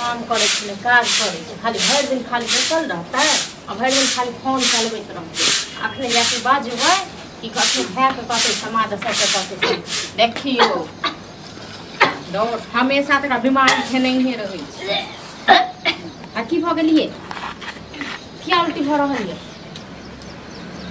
काम करै छै ने काज करै छै, खाली भरि दिन खाली बैसल रहतै आ भरि दिन खाली फोन चलबैत रहतै। अखने जाके बाजबै कि कखनो भायके कहतै समाज सबके कहतै देखियौ दौड़ हमेशा तक बीमारी खेनैहे रहै छै। आ की भऽ गेलियै, किया उल्टी भऽ रहल यऽ?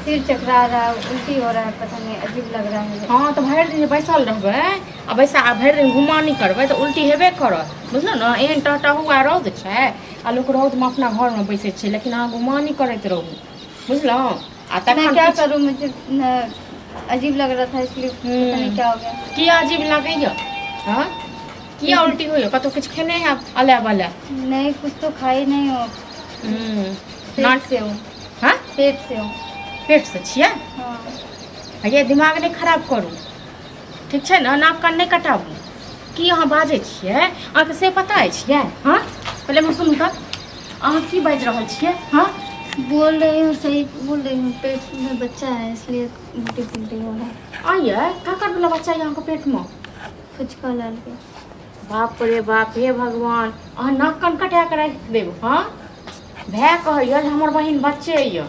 सिर चकरा रहा है, उल्टी हो रहा है, पता नहीं अजीब लग रहा है। हाँ तो भरि दिन बैसल रहबै आ बैसा भरि दिन घुमानी करबै तऽ उल्टी हेबे करत, बुझलहुँ ने? एहन टहटहुआ रौद छै आ लोक रौदमे अपना घरमे बैसै छै, लेकिन अहाँ घुमानी करैत रहू, बुझलहुँ? आ तखन क्या करूँ, मुझे अजीब लग रहा था इसलिए पता नहीं क्या हो गया। किया अजीब लागैया? हाँ किया उल्टी होइया? कतौ किछु खेने हैब अला बला? नहीं कुछ तो खाई नहीं हो। पेट से हो? हाँ पेट से हो। पेट से छियै? हाँ। ये दिमाग नहीं खराब करू, ठीक छै ने? नाक कान नहीं कटाबू। की अहाँ बाजै छियै अहाँके से पता अछि यै? हाँ पहिले हम सुनू तऽ अहाँ की बाजि रहल छियै? हाँ बोल रही हूँ, सही बोल रही हूँ। पेट में बच्चा है इसलिए उल्टी पुल्टी हो रहा है। आइए काकर वाला बच्चा है अहाँके पेट में? फुचका लाल के। बाप रे बाप, हे भगवान, अहाँ नाक कान कटा के राखि देब? हाँ भाय कहैया जे हमर बहिन बच्चे यऽ,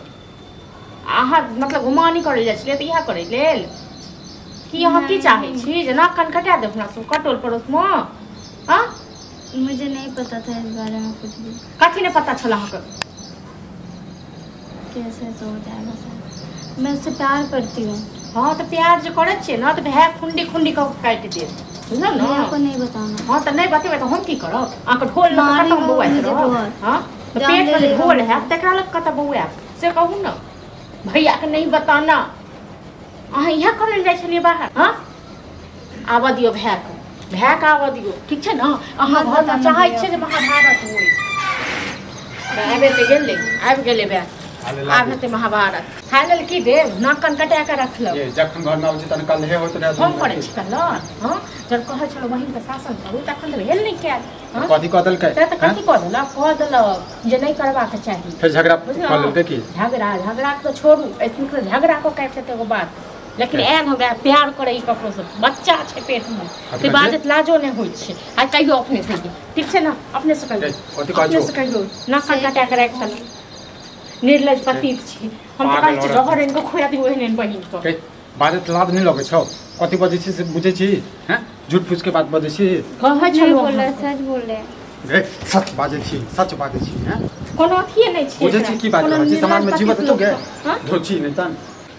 अहाँ मतलब घुमानी करै जाइ छलियै तऽ इएह करै लेल? की अहाँ की चाहै छी जे नाक कान कटा देब हमरा सबके टोल पड़ोसमे? हाँ मुझे नहीं पता था इस बारे में कुछ भी। कथी नहीं पता छल अहाँके? कैसे तो हो जाएगा सर, मैं उससे प्यार करती हूँ। हाँ तो प्यार जो करै छियै ने तऽ भाय खुंडी खुंडी कऽ काटि देत, बुझलहुँ ने? भैया को नहीं बताना। हाँ तऽ नहि बतेबै तऽ हम की करब? अहाँके ढोल लऽ कऽ कतऽ बौआइत रहब? हाँ तऽ पेटमे जे ढोल हैत तकरा लग कतऽ बौआयब से कहू ने? भैया के नहीं बताना। अहाँ इएह करै लए जाइ छलियै बाहर? हाँ आबऽ दियौ भायके, भायके आबऽ दियौ, ठीक छै ने? अहाँ घरमे चाहै छियै जे महाभारत होइ, आबि तऽ गेलै, आबि गेलै भाय, आब हेतै महाभारत। खाय लेल की देब? नाक कान कटा कऽ रखलक। जखन घरमे आबै छै तखन कल्हे होइत रहै। हम करै छी कल्ह? हाँ जब कहै छलहुँ बहिनके शासन करू तखन तऽ भेल नहि कयल। कथी कऽ देलकै? से तऽ कथी कऽ देलक? कऽ देलक जे नहि करबाक चाही। फेर झगड़ा कऽ लेलकै की? झगड़ा झगड़ा तऽ छोड़ू, ऐसन झगड़ा कऽ काटि देतै एगो बात, लेकिन आयल हमरा प्यार करै ककरोसँ, बच्चा छै पेटमे तऽ बाजत लाजो नहि होइ छै। आ कहियो अपनेसँ, ठीक छै ने? अपनेसँ कहियौ, अपनेसँ कहियौ, नाक कान कटा कऽ राखि देलक। निर्लज पतित छी हम तऽ कहै छी जहर आनि कऽ खुआ दियौ एहन एहन बहिनके। बाजत लाज नहि लगै छौ? कथी बजै छी से बुझै छी? हैं झूठ फूस के बात बजै छी? कहै छलहुँ सच बोल रहे। सच बाजै छी, सच बाजै छी। हैं कोनो अथिए नहि छी, बुझै छी की बात रहै छी? समाजमे जीवत तो गे धोची नहि तन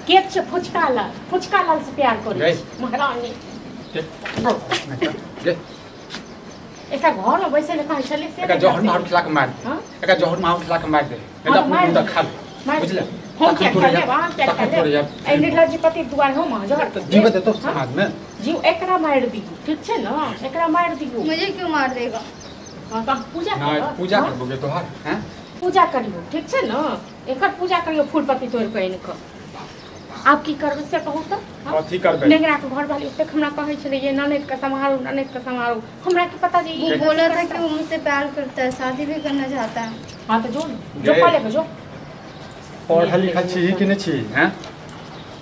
के छै फुचका लाल, फुचका लाल से प्यार करै छी महारानी। गे एकरा घरमे बैसै लए कहै छलियै से एकरा जहर माहौर खिला के मारि दे, एकरा जहर माहौर खिला के मारि दे, नहीं तऽ अपने मुँह खा ले, बुझले? हम क्या करब? अहाँ क्या करब? एहि निर्लज्ज पति दुआरे हम जहर जीवत देतौ समाजमे। जीव एकरा मारि दियौ, ठीक छै ने? एकरा मारि दियौ। मुझे क्यों मार देगा? हाँ तऽ पूजा नहीं, पूजा करबो तोहार? हैं पूजा करियौ, ठीक छै ने? एकर पूजा करियौ, फूल पत्ती तोड़ि कऽ आनि कऽ। आब की करबै से कहू तऽ? कथी करबै? नेंगरा के घर वाली ओतेक हमरा कहै छलै ये ननद के सम्हारू, ननद के सम्हारू, हमरा की पता जे वो बोला था कि वो मुझसे प्यार करता है, शादी भी करना चाहता है। हाँ तो जो जो पढ़ लेके जो पढ़ल लिखल छी कि नहि छी? हैं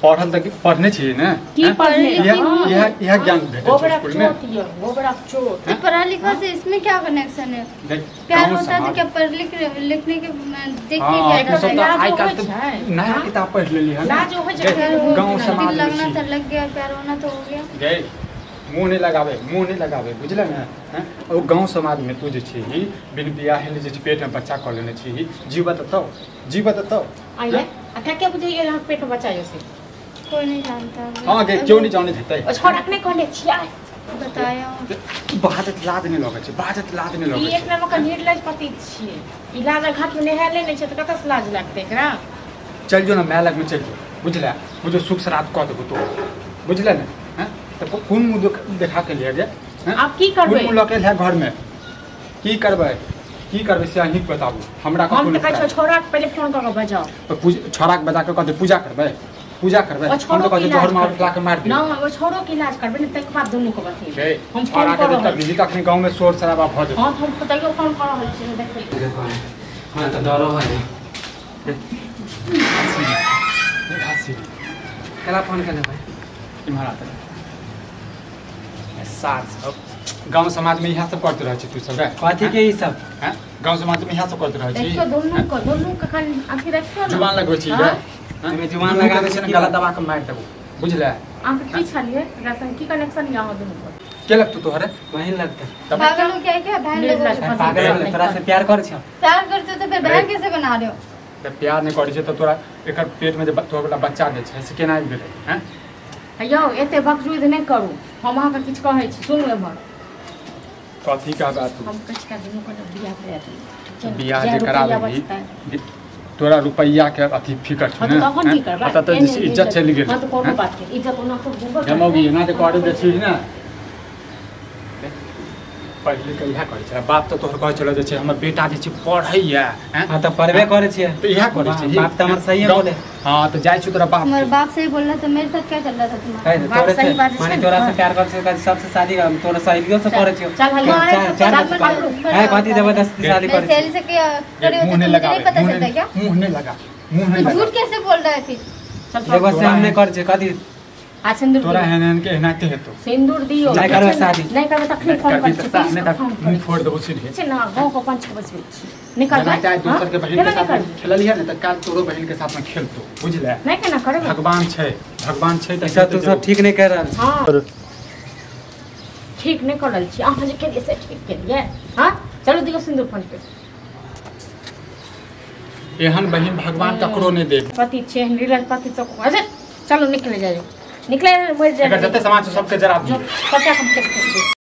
पढ़ल तऽ पढ़ने छी ने? की पढ़ने? इएह इएह ज्ञान भेटै छै स्कूल में। गोबरा चोट। तो पढ़ा लिखा से इसमें क्या कनेक्शन है? प्यार होता है तो क्या पढ़ लिख लिखने के देख के क्या सब? आइ काल्हि तऽ नया किताब पढ़ लेली हन। लाज होइ छै गांव समाज में लगना था लग गया, प्यार होना तो हो गया। गए मुंह नहीं लगावे, मुंह नहीं लगावे, बुझले ने? हैं ओ गांव समाज में तू जे छी बिन बियाह ले जे पेट में बच्चा कऽ लेने छी, जीवत तो जीवत तो आइए आ क्या क्या बुझैया यहाँ पेट में बच्चा से? कोई नहीं जानता। हाँ गे क्यों नहीं जाने देते? ओ छोड़ा के नहीं कहने छियै बताया। बाजत लाज नहीं लगै छै, बाजत लाज नहीं लगै ई छै। एक नंबर के निर्लज पति छियै। ई लाज घाट में नहायले नहि छै तऽ कतऽ से लाज लागतै एकरा? चल जो ना my लग में चल जो, बुझले? बुझो सुख श्राद्ध कऽ देबो तो, बुझले ने? हैं तऽ कोन मुँह देखा के लिए गे? आब की करबै? कोन मुँह लऽ के एलहे घर में? की करबै, की करबै से अहीं बताबू हमरा। हम तऽ कहै छियै छोड़ा के पहिले फोन कऽ के बजाउ। छोड़ा के बजा के कहतै पूजा करबै, पूजा करबै। हम तऽ कहै छियै जहर माहौर खिला के मारि दियौ। ना ओ छोड़ो के इलाज करबै ने तकर बाद दुनू के बतेबै। हम छोड़ा के देख कऽ तखने गाँव में शोर शराबा भऽ जेतै। हाँ हम तऽ तैयो फोन कऽ रहल छियै, देखै। हमरा तऽ डरो होइ। केला फोन केने भाई? इम्हर आते सार सब गांव समाज में इहा सब करते रहै छी तू सब रे कथी के ई सब हैं गांव समाज में इहा सब करते रहै छी। देखियो दोनों के कखन अथी रखियो ना जुबान लगबै छी रे एमे जुबान लगाबै छै ने गला दबा के मारि देबो बुझले। अहाँ की छलिए एकरा संग की कनेक्शन यहाँ दुनू पर के लगतो तोहरे बहिन लगता पागल हो क्या क्या बहन लोग पागल हो तोरा से प्यार कर छ प्यार करते तो फिर बहन कैसे बना रहे हो त प्यार नहीं करै छै त तोरा एकर पेट में जे तोरा वाला बच्चा जे छै से केना आबि गेलै हैं। यौ एते बकचोद नहि करू हम अहाँ के किछु कहै छी सुनू एम्हर कथी कहबा तू हम किछु कह दुनू के बियाह करा दियौ बियाह जे कराबी तोरा रुपैया के अथी फिकर छ ने तखन की करबा त इज्जत चलि गेल। हां त कोनो बात के इज्जत ओना तो गूगल जमौगी ना जे करै जे छी ने पहिले के इहा कहै छै बाप त तोहर कहै छलो जे छै हमर बेटा जे छै पढ़ैया हैं। हां त पढ़बे करै छियै त इहा करै छै बाप त हमर सही बोले। हां त जाइ छी तोरा बाप हमर बाप सही बोलला त मेरे साथ क्या चल रहा था तुम्हारा बाप सही बात छै माने तोरा से प्यार कर छै सबसे शादी कर तोरा सहेलियो से करै छियो चल चार है कथी जबरदस्ती शादी करै सहेली से क्या करे हो तो नहीं पता चलता क्या मुंह नहीं लगा मुंह नहीं लगा झूठ कैसे बोल रहा है फिर चल देखो से हमने कर छै कथी आ सिंदूर तोरा एहन एहन के एनाते हेतो सिंदूर दियो नहीं करबे शादी नहीं करबे तखनी फोन कर छी नहीं त मुंह फोड़ देबो सीधे छै ना गांव के पंच बजबै छी निकल चाहे दोसर के बहिन के साथ खेललिए ने त काल तोरो बहिन के साथ में खेलतो बुझले नहीं केना करबे भगवान छै त सब तू सब ठीक नहीं कर रहल हां ठीक नहीं कर रहल छी अहाँ जे केलिए से ठीक केलिए। हां चलू दियो सिंदूर फोन पे एहन बहिन भगवान ककरो नहीं दे पति छै नीरज पति सब अच्छा चलो निकले जाए निकले मर जाए एकर जते समाज सबके जरा दियो पता हम के